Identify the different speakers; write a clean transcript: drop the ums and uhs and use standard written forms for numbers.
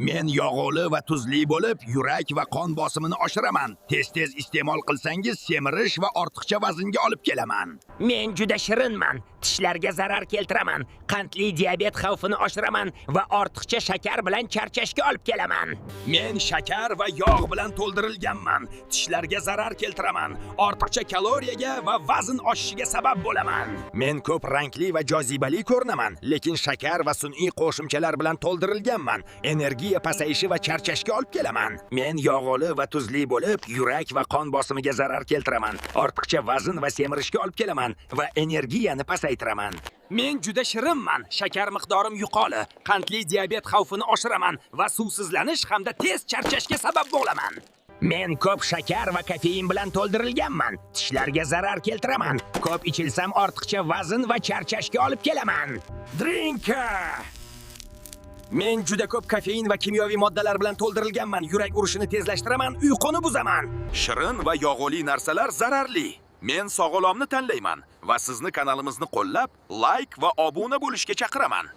Speaker 1: Men yog'li va tuzli bo'lib, yurak va qon bosimini oshiraman. Tez-tez iste'mol qilsangiz, semirish va ortiqcha vaznga olib kelaman.
Speaker 2: Men juda shirinman, tishlarga zarar keltiraman, qandli diabet xavfini oshiraman va ortiqcha shakar bilan charchashga olib kelaman.
Speaker 1: Men shakar va yog' bilan to'ldirilganman. Tishlarga zarar keltiraman, ortiqcha kaloriyaga va vazn oshishiga sabab bo'laman. Men ko'p rangli va jozibali ko'rinaman, lekin shakar va sun'iy qo'shimchalar bilan to'ldirilganman. Energiya pasayishi va charchashga olib kelaman. Men yog'li va tuzli bo'lib, yurak va qon bosimiga zarar keltiraman. Ortiqcha vazn va semirishga olib kelaman va energiyani pasaytiraman. Men juda shirinman, shakar miqdorim yuqori, qandli diabet xavfini oshiraman va suvsizlanish hamda tez charchashga sabab bo'laman.
Speaker 2: Men ko'p shakar va kofein bilan to'ldirilganman. Tishlarga zarar keltiraman. Ko'p ichilsam, ortiqcha vazn va charchashga olib kelaman.
Speaker 1: Drinka! Men juda ko'p kofein va kimyoviy moddalar bilan to'ldirilganman. Yurak urishini tezlashtiraman, uyquni buzaman. Shirin va yog'li narsalar zararli. Men sog'lomni tanlayman va sizni kanalimizni qo'llab, like va obuna bo'lishga chaqiraman.